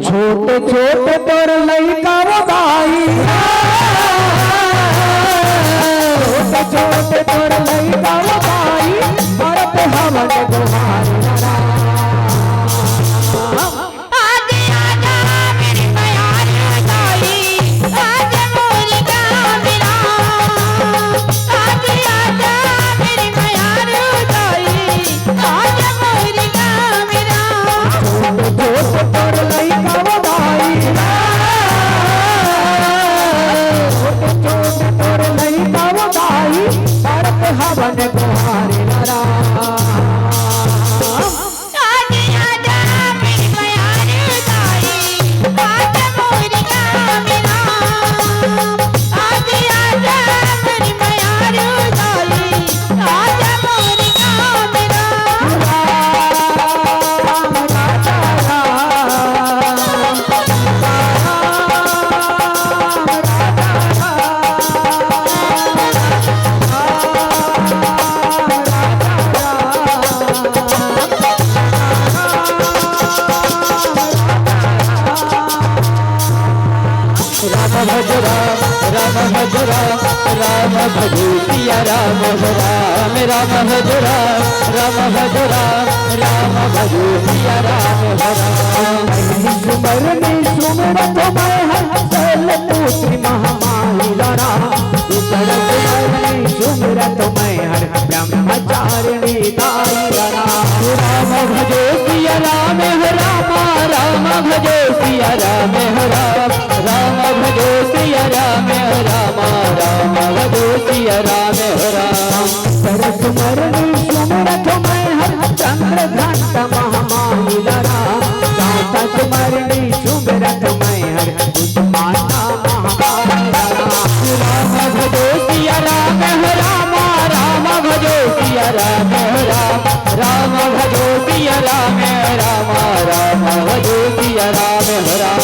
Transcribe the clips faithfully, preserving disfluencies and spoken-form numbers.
छोटे छोटे तोर लइका वो दाई, छोटे छोटे तोर लइका वो दाई, करत हवन गोहार। आजा, आजा, मेरी मयारी दाई, आजा, मोरी कामिना। आजा, आजा, मेरी मयारी दाई, आजा, मोरी कामिना। छोट छोट तोर लइका वो दाई, छोट छोट तोर लइका वो दाई, करत हवन गोहार राम। आजा, आजा, मेरी मयारी दाई, आजा, मोरी कामिना। आजा, आजा, मेरी मयारी दाई, आजा, मोरी कामिना। राम भज राम, राम भज राम, राम भजो सिया राम हो राम। राम भज राम, राम भज राम, राम भजो सिया राम हो राम। सुमरनी सुमरत मैं हर सल पुत्री महामाई लड़ा। सुमरनी सुमरत मैं हर ब्रह्मचारिणी दाई लड़ा। राम भजो सिया राम हो राम, राम भजो सिया राम हो राम। राम भजो सिया राम हो राम, राम भजो सिया राम हो राम। सरस मरणी सुमरत मैं हर चंद्र घंटा महामाई लड़ा। सातस मरणी सुमरत मैं हर कुसुमांडा महामाई लड़ा। राम भजो सिया राम हो राम, राम भजो सिया राम हो राम। राम भजो सिया राम हो राम, राम भजो सिया राम हो राम।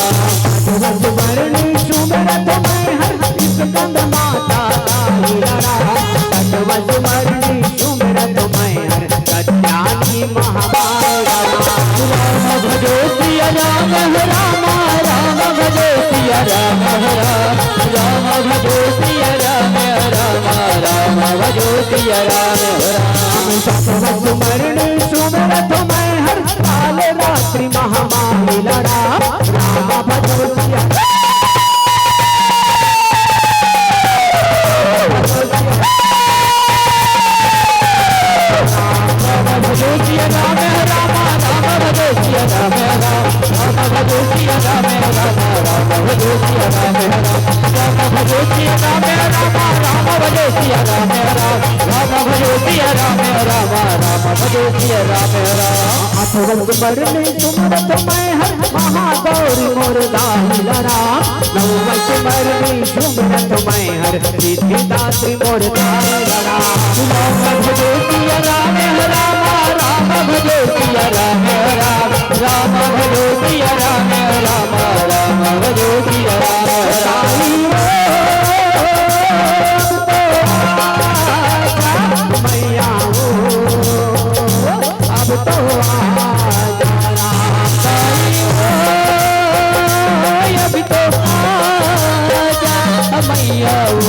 सातस मरणी सुमरत मैं हर स्कंद माता आई लड़ा। सातस मरणी सुमरत मैं हर कल्याणी महामाई लड़ा। राम भजो सिया राम हो राम, राम भजो सिया राम हो राम। राम भजो सिया राम हो राम, राम भजो सिया राम हो राम। सातस मरणी सुमरत मैं हर काल रात्रि महामाई लड़ा। राम भजो सिया राम भजो सिया राम राम, राम भजो सिया राम राम, राम भजो सिया राम राम, राम भजो सिया राम राम, राम भजो सिया राम राम, राम भजो सिया राम राम, राम भजो सिया राम राम, राम भजो सिया राम राम। आठ वंश मरनी सुमरत मैं हर महागौरी मोर दाई लड़ा। नौ वंश मरनी सुमरत मैं हर सिद्धिदात्री मोर दाई लड़ा। राम भजो सिया राम राम, राम भजो सिया राम राम, राम भजो सिया राम राम, राम भजो सिया राम राम। मैया हो, अब तो आजा राम। अब तो आजा मैया हो,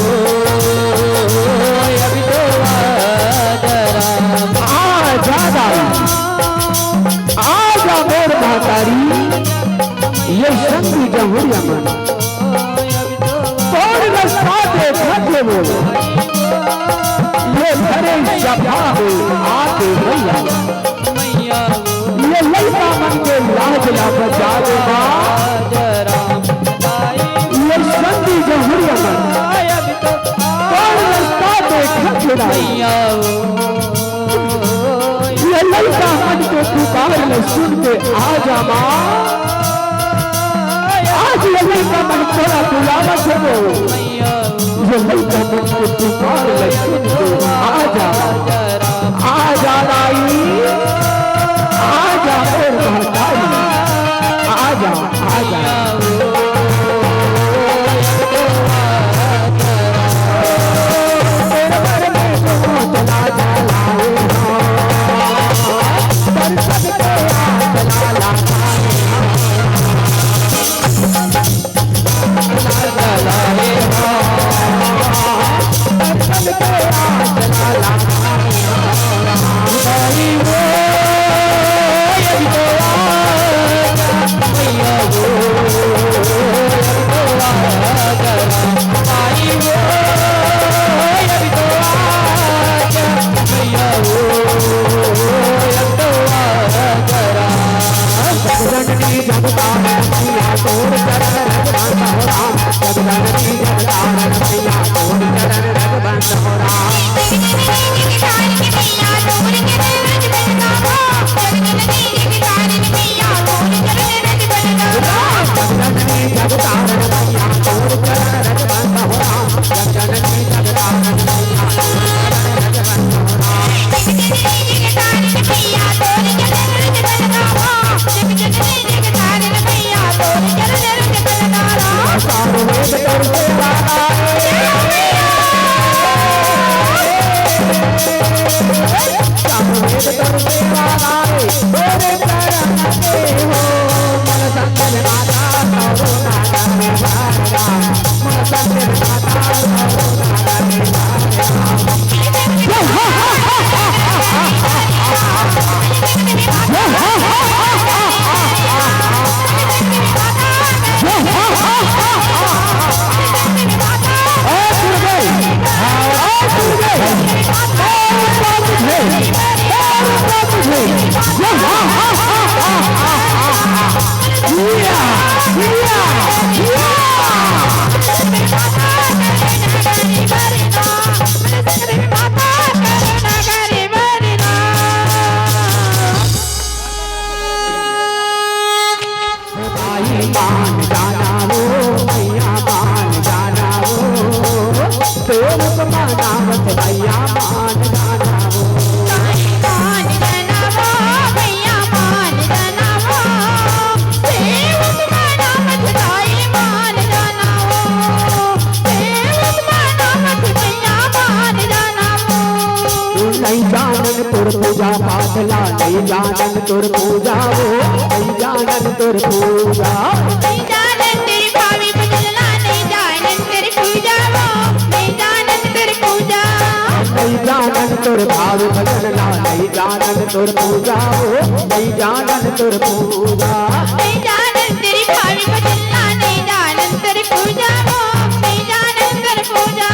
अब तो आजा राम। आजा दाई, आजा मोर महतारी, ये संगी जहुरिया मन। कौन रस्ता देखत हे वो? ये धरे सभा में आके मैया, ये लइका मन के लाज ला बचा दे माँ। ये संगी जहुरिया मन, कौन रस्ता देखत हे ना? ये लइका मन के पुकार ल सुन के आ जा माँ। आज ये लइका मन तोला बुलावत हे वो। ये लइका मन के पुकार ल सुन के आ जा, आ चलाई, आजा मोर महतारी, आजा, आजा। नइ जानन तोर पूजा पाठ ला, नइ जानन तोर पूजा वो, नइ जानन तोर पूजा। नइ जानन तोर भावे भजन ला, नइ जानन तोर पूजा वो, नइ जानन तोर पूजा। नइ जानन तोर भावे भजन ला, नइ जानन तोर पूजा वो, नइ जानन तोर पूजा। नइ जानन तोर भावे भजन ला, नइ जानन तोर पूजा वो, नइ जानन तोर पूजा।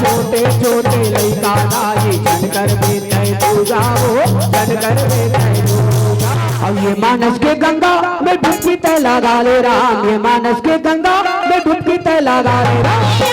छोटे छोटे लइका ला ये झन करबे तै पूजा वो, झन करबे तै पूजा। अब ये मानस के गंगा में डुबकी तै लगा ले राम, ये मानस के गंगा में डुबकी तै लगा ले राम।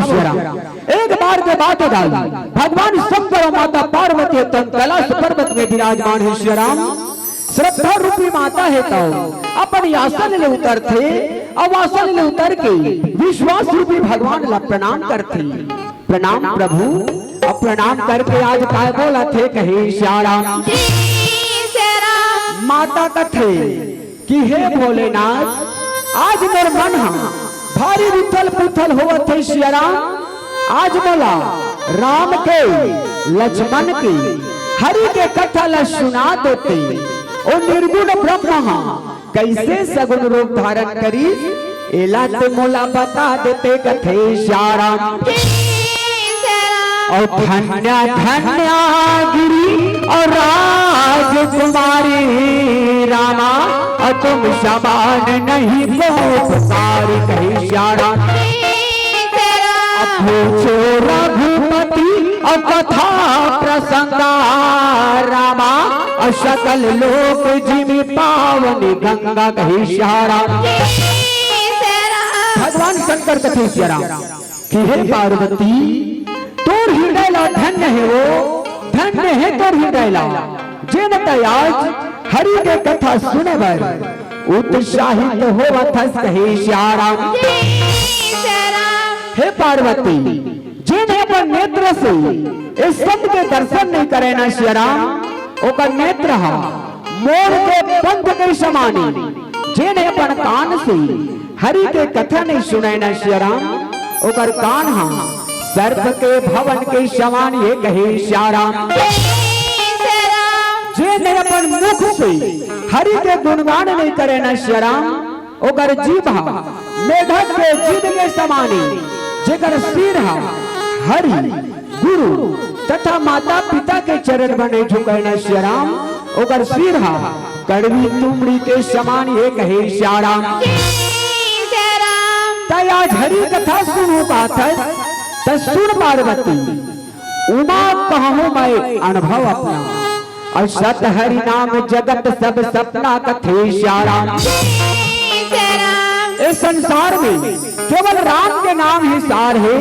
सिया राम। एक बार के बात हे दाई, भगवान शंकर अउ माता पार्वती तन कैलाश पर्वत में विराजमान हे सिया राम। श्रद्धा रूपी माता हे त अपन आसन ले उतरथे, अउ आसन ले उतर के विश्वास रूपी भगवान ला प्रणाम करथे। प्रणाम प्रभु। अउ प्रणाम करके आज काय बोलत हे, कहे सिया राम। माता कथे कि हे भोलेनाथ, आज मोर मन ह भारी उथल पुथल होवत हे सिया राम। आज मोला राम के, लक्ष्मण के, हरि के कथा ला सुना देते। ओ निर्गुण ब्रह्म ह कइसे सगुण रूप धारण करिस, एला ते मोला बता देते, कथे सिया राम। अउ धन्य धन्य गिरी अउ राजकुमारी रामा, अउ तुम समान नहीं को पुकारी, कहे सिया राम। पूछो रघुपति अउ कथा प्रसंगा रामा, अउ सकल लोक जिमि पावनि गंगा, कहे सिया राम। भगवान शंकर कथे सिया राम कि हे पार्वती, तोर हृदय ला धन्य हे वो, धन्य हे तोर हृदय ला, जेन तै आज हरि के कथा सुने बर उत्साहित होवत हस, कहे सिया राम। हे पार्वती, जेन अपन नेत्र से ए संत के दर्शन नहीं करे ना सिया राम, ओकर नेत्र ह मोर के पंख के समान हे। जेन अपन कान से हरि के कथा नहीं सुने ना सिया राम, ओकर कान ह सर्प के भवन के समान हे, कहे सिया राम। जेन अपन मुख से हरि के गुणगान नहीं करे ना सिया राम, ओकर जीभ ह मेढक के जीभ के समान हे, जेकर सिर ह हरि, गुरु तथा माता पिता के चरण बने झुकैना सिया राम, ओकर सिर ह कड़वी तुमड़ी के समान हे, कहे सिया राम। तै आज हरि कथा सुनहूं कहत हस, त सुन पार्वती, उमा कहूं मैं अनुभव अपना, अउ सत हरि नाम जगत सब सपना, कथे सिया राम। ए संसार में केवल राम के नाम ही सार हे,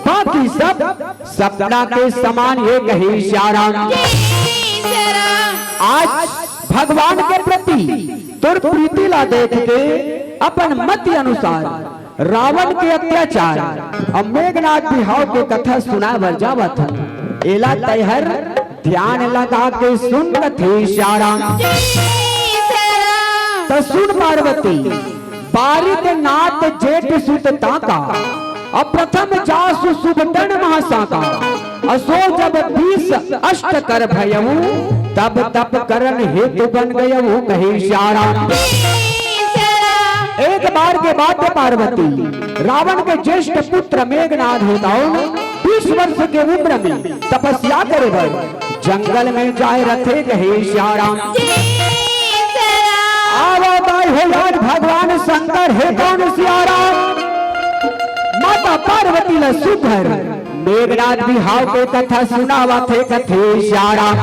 बाकी सब सपना के समान हे, कहे सिया राम। आज भगवान के प्रति तोर प्रीति ला देख के अपन मति अनुसार रावण के अत्याचार अउ मेघनाथ बिहाव के कथा सुनाय बर जावत हन। एला तैहर ध्यान लगा के सुन, कथे सिया राम। त सुन पार्वती, बारिक नाथ जेठ सुत ताका, अउ प्रथम जासु शुभ टन महासाका। असो जब बीस अष्ट कर भयऊ, तब तप करन हेतु बन गयऊ, कहे सिया राम। एक बार के बात हे पार्वती, रावण के ज्येष्ठ पुत्र मेघनाथ हे तौन बीस वर्ष के उम्र में तपस्या करे बर जंगल में जाय रथे, कहे सिया राम। आवत आय हो आज भगवान शंकर हे तौन सिया राम। माता पार्वती ला सुघर मेघनाथ बिहाव के कथा सुनावत हे, कथे सिया राम।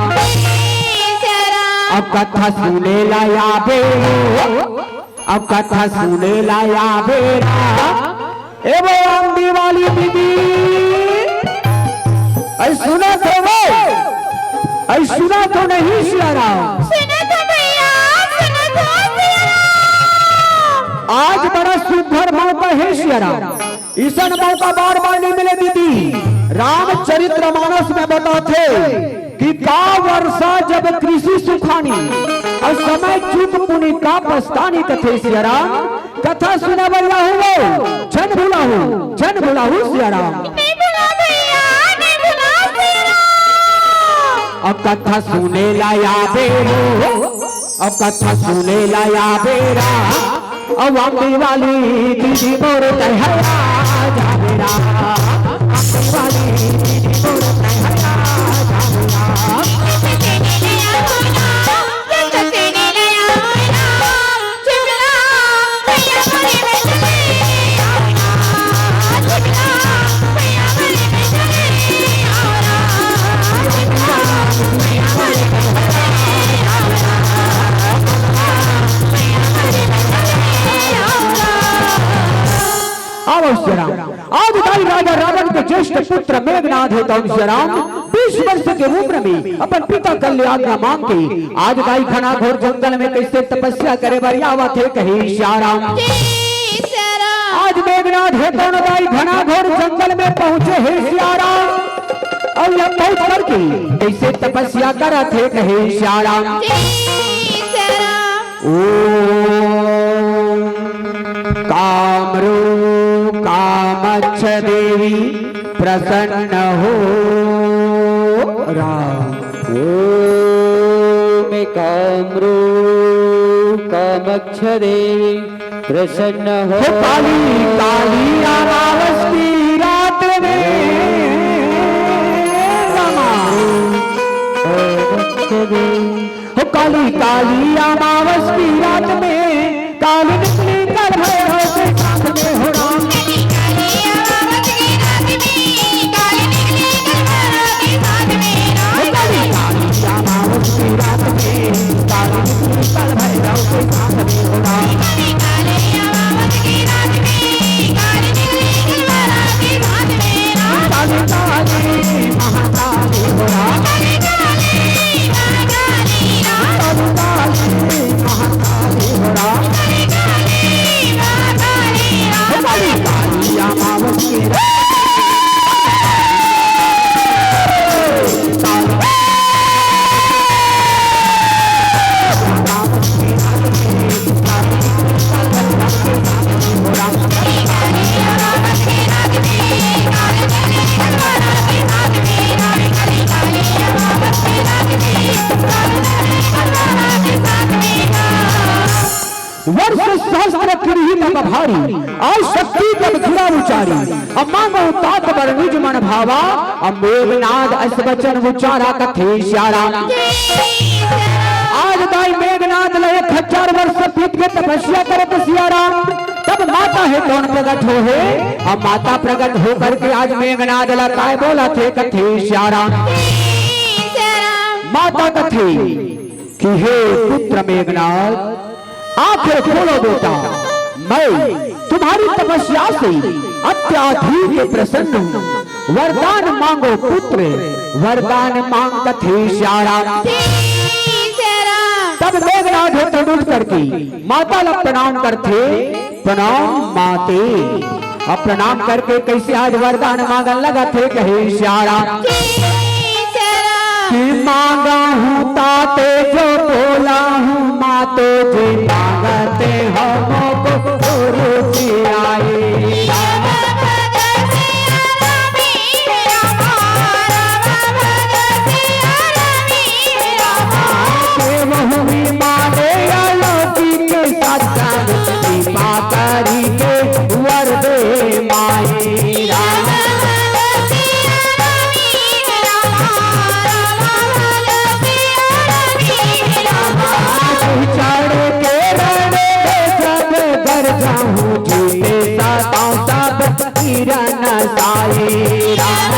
अब कथा सुने ला आबे हो, अब कथा सुने ला आबे रा। ए वो आंधी वाली दीदी, ऐ सुनत हो वो? ऐ सुनत हो नहीं सिया राम? सुनत हो भैया, सुनत हो सिया राम। आज बड़ा सुघर मौका हे सिया राम। इसन मौका बार बार नहीं मिले दीदी। रामचरित्र मानस में बताथे कि का वर्षा जब कृषि सुखानी, अउ समय चूक पुनि का पछतानी, कथे सिया राम। कथा सुने बर आहू वो, झन भुलाहू, झन भुलाहू सिया राम। नहीं भुला भैया, नहीं भुला सिया राम। अब कथा सुने ला आबे हो, अब कथा सुने ला आबे रा। अब आंधी वाली दीदी मोर तैहरा जाबे रा। आंधी वाली दीदी मोर तैहरा जाबे रा। सियाराम। आज दाई राजा रावण के ज्येष्ठ पुत्र मेघनाद हे तौन सियाराम बीस वर्ष के उम्र में अपन पिता कल्ले आज्ञा मांग के आज दाई घना घोर जंगल में कैसे तपस्या करे बर आवत हे कहे सियाराम। आज मेघनाद हे तौन दाई घना घोर जंगल में पहुंचे हे सियाराम। अउ यहां पहुंच करके कैसे तपस्या करत हे कहे सियाराम। ओम कामरूप कामक्ष देवी प्रसन्न हो राम। ओम कामरूप कामक्ष देवी प्रसन्न हो। हे काली काली अमावस की रात में रमा। कामक्ष देवी हो काली काली अमावस की रात में काली निकली कल भैरव के साथ में हो राम। काली काली अमावस की रात में काली निकली कल भैरव के साथ में हो राम। काली काली अमावस की रात में काली निकली कल भैरव के साथ में राम। काली काली महाकाली हो राम। काली काली महाकाली राम। काली काली महाकाली हो राम। काली काली महाकाली राम। काली काली अमावस की रात। वर्ष सहस्त्र किरही तप भारी, अउ शक्ति जब धुरा उचारी, अब मांगो तात बर निज मन भावा, अब मेघनाद अस वचन उचारा कथे सियाराम। आज दाई मेघनाद ल एक हजार वर्ष बीत के तपस्या करत सियाराम, तब माता हे तौन प्रगट हो हे, अब माता प्रगट होकर के आज मेघनाद ल काय बोलत हे कथे सियाराम। माता कथे कि हे पुत्र मेघनाद, आंखें खोलो बेटा, मैं तुम्हारी तपस्या से अत्यधिक प्रसन्न हूँ। वरदान मांगो पुत्र, वरदान मांग कथे सियाराम। तब मेघनाद हे तौन उठ करके माता ला प्रणाम करथे, प्रणाम माते। अब प्रणाम करके कैसे आज वरदान मांगन लगथे कहे सियाराम। कि मांगा हूँ ताते जो बोला हूँ माते जी, मांगते हमको गुरु जी आई। देवहूँ माने अलौकिक सत्संग कृपा करी के वर दे माई राम। चढ़ के रण में जब गरजाऊं, जीते सताऊं सब किरण साई राम।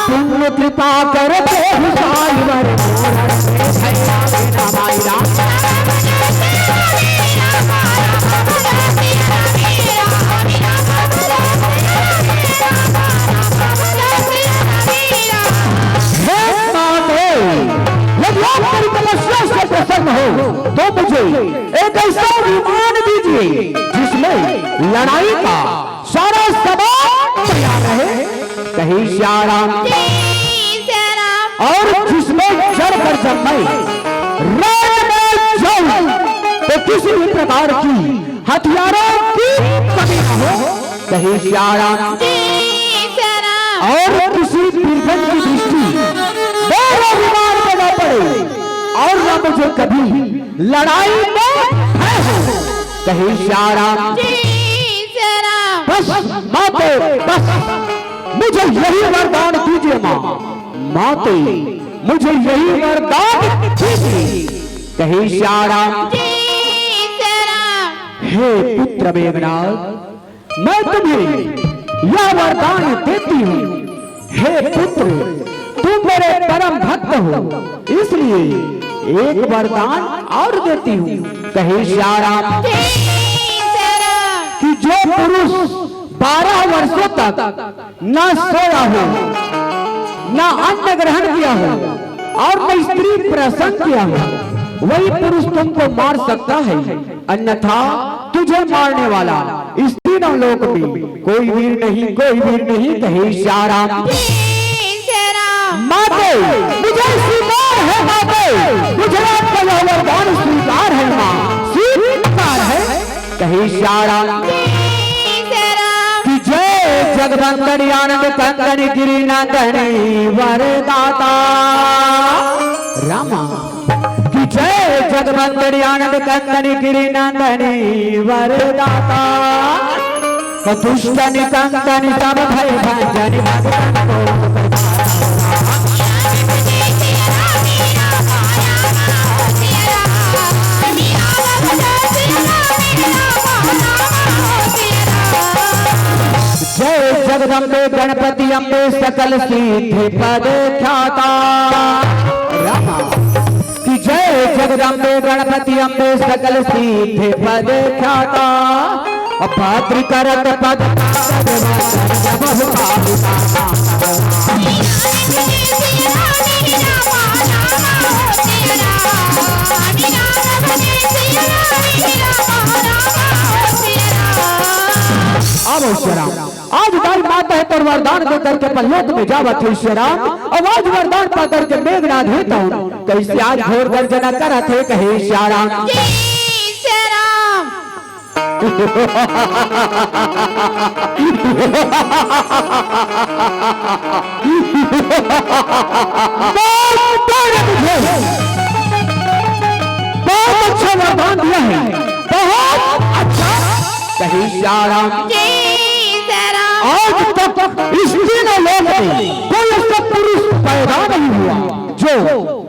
पुण्य कृपा कर प्रभु साई वर मोरण में भैया मेरा भाई राम। हे माते, यदि आप मेरी तपस्या से प्रसन्न हो तो मुझे एक ऐसा विमान दीजिए जिसमें लड़ाई का सारा सामान तैयार रहे। कहे सियाराम। और जिसमें चढ़कर जब मैं रण में जाऊं तो किसी भी प्रकार की हथियारों की कमी ना हो। कहे सियाराम। और किसी दुर्जन की दृष्टि मेरे विमान पे न पड़े और न मुझे कभी लड़ाई में भय हो। कहे सियाराम। बस माते, बस मुझे यही वरदान दीजिए माँ। माते, मुझे यही वरदान दीजिए। कहे सियाराम। हे पुत्र मेघनाद, मैं तुम्हें यह वरदान देती हूँ, हे पुत्र, तुम मेरे परम भक्त हो, इसलिए एक वरदान और देती हूँ। कहे सिया राम कि जो पुरुष बारह वर्षों तक न सोया हो, न अन्न ग्रहण किया हो और न स्त्री प्रसंग किया हो, वही पुरुष तुमको मार सकता है, अन्यथा तुझे मारने वाला इस तीनों लोक में कोई वीर नहीं, कोई वीर नहीं। कहे सिया राम। माते, मुझे स्वीकार है माते, मुझे आपका यह वरदान स्वीकार है माँ, स्वीकार है। कहे सिया राम कि जय जगदम्बे आनंद कंदन गिरि नंदनी वरदाता। रामा कि जय जगदम्बे आनंद कंदन गिरि नंदनी वरदाता। दुष्ट निकंदन सब भय भंजन भगतन को जय जगदम्बे गणपति अम्बे सकल सिद्धि पद ख्याता। रामा कि जय जगदम्बे गणपति अम्बे सकल सिद्धि पद ख्याता। भद्र करत पद आवो सिया राम। आज दाई माता हे तोर वरदान दे करके अपन लोक में जावत हे सिया राम। अब आज वरदान पा करके मेघनाथ हे तौन कइसे आज घोर गर्जना करत हे। कहे सिया राम। बहुत अच्छा वरदान दिया है, बहुत अच्छा। कहे सिया राम। आज तक इस तीनों लोक में कोई ऐसा पुरुष पैदा नहीं हुआ जो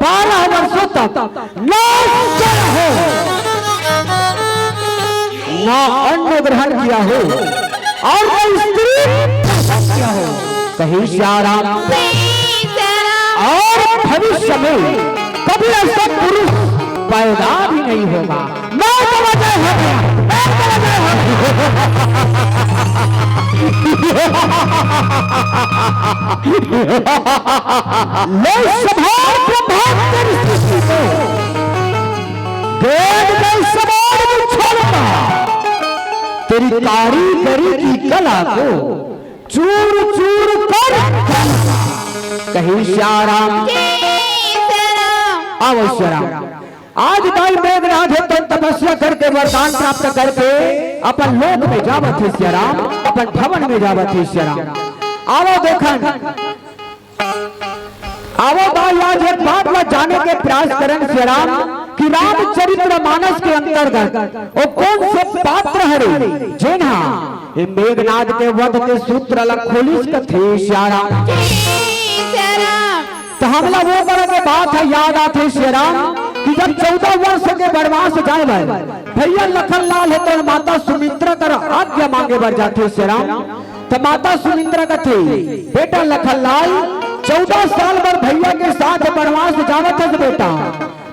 बारह वर्षों तक ना सोया हो, ना अन्न ग्रहण किया हो और ना स्त्री प्रसंग किया हो। कहे सिया राम। और भविष्य में कभी ऐसा पुरुष पैदा भी नहीं होगा। मैं तो वजह हो गया, मैं तो वजह हो गया। ले संभाल ब्रह्मांड तेरी सृष्टि को, वेद में समान बिछाऊंगा, तेरी कारीगरी की कला को चूर चूर कर। कहे सिया राम। आवो सिया राम। आज दाई मेघनाथ हे तौन तपस्या करके वरदान प्राप्त करके अपन लोक में जावत हे सिया राम, अपन भवन में जावत हे सिया राम। आवो देखन, आवो दाई आज एक बात ला जाने के प्रयास करन सिया राम कि रामचरित्र मानस के अंतर्गत वो कौन से पात्र हरे जेन हा ये मेघनाद के वध के सूत्र ला खोलिस। कथे सिया राम। त हमला वो बड़ा के बात ह याद आथे सिया राम कि जब चौदह वर्ष के वनवास जाए बर भैया लखन लाल हे त माता सुमित्रा कर आज्ञा मांगे बर जाथे सिया राम। त माता सुमित्रा कथे, बेटा लखन लाल, चौदह साल बर भैया के साथ वनवास जावत हस बेटा,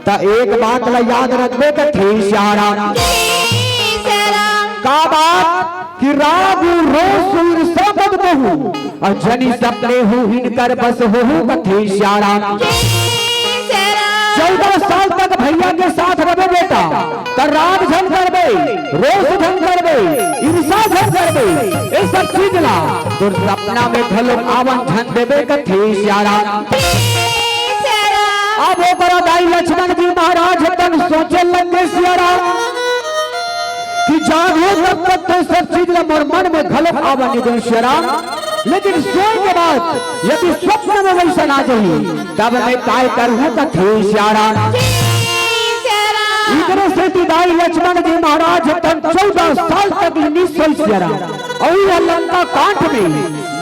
त एक बात ला याद रखबे कथे सिया राम। का बात कि राग रोष ईर्षा मद मोह, अउ जनि सपनेहु हिनकर बस होहु कथे सिया राम। चौदह साल तक भैया के साथ रहे बेटा, त राग झन करबे, रोष झन करबे, ईर्षा झन करबे, ये सब चीज ला तोर सपना में घलो आवन झन देबे कथे सिया राम। अब ओकरा दाई लक्ष्मण जी महाराज तन सोचे लग गे सिया राम कि जागहूं तब तक तो सब चीज ला मोर मन में घलो आवन नइ देंव सिया राम, लेकिन सोए के बाद यदि स्वप्न में वइसन आ जाही तब मैं काय करहूं कथे सिया राम। इकरे सेती दाई लक्ष्मण जी महाराज तन चौदह साल तक नइ सोइस सिया राम। अउ ये लंका कांड में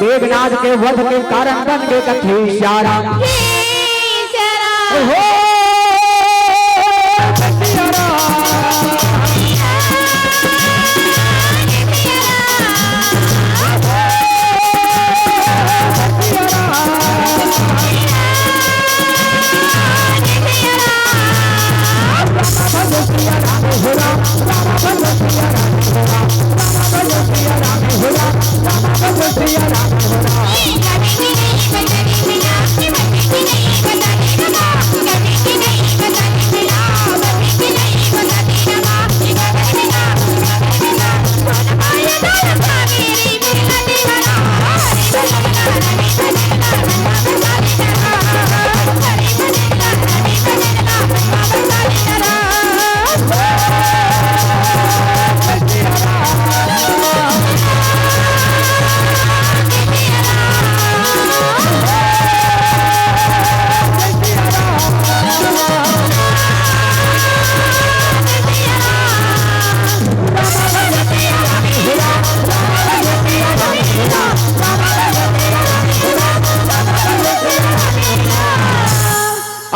मेघनाद के वध के कारण बन गे कथे सिया राम। हो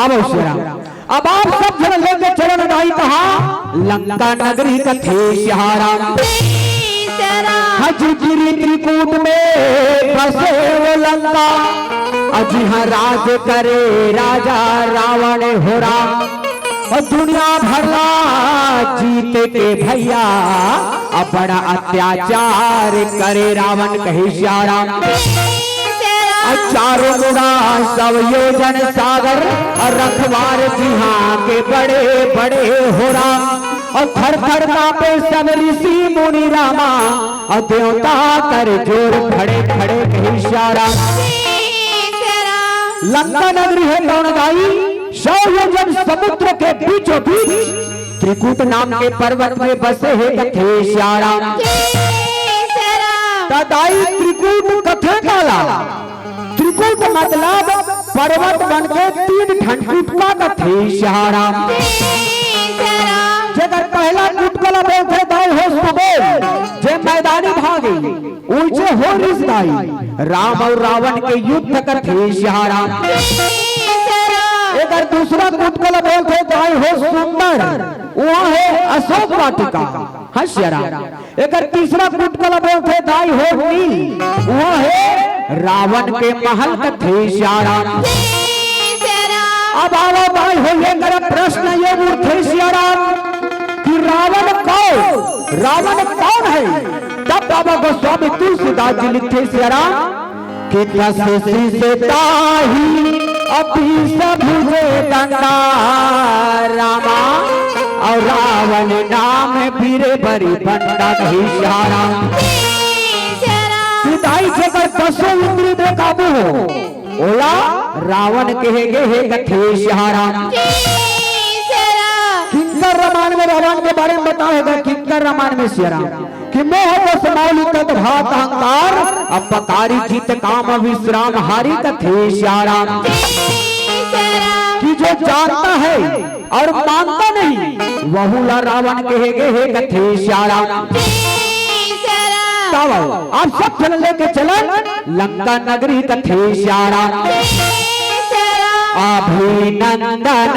अब सियाराम, अब आप सब झन लेके चलन दाई कहा, लंका नगरी कथे सियाराम। हज गिरी त्रिकूट में बसे वो लंका, अजिहा राज करे राजा रावण हो राम। और दुनिया भर ला जीत के भैया, अब बड़ा अत्याचार करे रावण कहे सियाराम। और चारों मुड़ा सब योजन सागर, और रखवार जिहाँ के बड़े बड़े हो राम। और थर थर कांपे सब ऋषि मुनि रामा, और देवता कर जोर खड़े खड़े कहे सियाराम। लंका नगरी है कौन दाई, सौ योजन समुद्र के बीचों बीच त्रिकूट नाम के पर्वत में बसे हे कथे सियाराम। त दाई त्रिकूट कथे काला, त्रिकूट मतलब पर्वत बन के तीन ठन कुटका कथे सियाराम। जेकर पहला कुटका ला बोलथे दाई हो सुबेल, जे मैदानी भागे, उइचे हो रिस दाई, राम और रावण के युद्ध कथे सियाराम। एकर दूसरा कुटका ला बोलथे दाई हो सुंदर, उहाँ हे अशोक वाटिका। हाँ सियाराम। एकर तीसरा कुटका ला बोलथे दाई हो नील, उहाँ हे रावण के महल कथे सियाराम। अब आवा दाई हो एकर प्रश्न ये उठथे सियाराम कि रावण कौन, रावण कौन है? तब बाबा गोस्वामी तुलसीदास जी लिखथे सियाराम कि दस शीश ताही अभी सब भुजे दंडा रामा, और रावण नाम बीरे बरी बंडा कहे सियाराम। कि दाई जेकर दसों इंद्री बेकाबू हो, ओला रावण कहे गे हे कथे सियाराम। किंकर रामायण में रावण के बारे में बताए गा, किंकर रामायण में सियाराम कि मोह बस माउली तत भात अहंकार, अपकारी जित काम विश्राम हारी कथे सियाराम। कि जो जानता है और मानता नहीं, वहू ला रावण कहे गे हे कथे सियाराम। तब आप सब झन लेके चलन लंका नगरी कथे सियाराम। अभिनंदन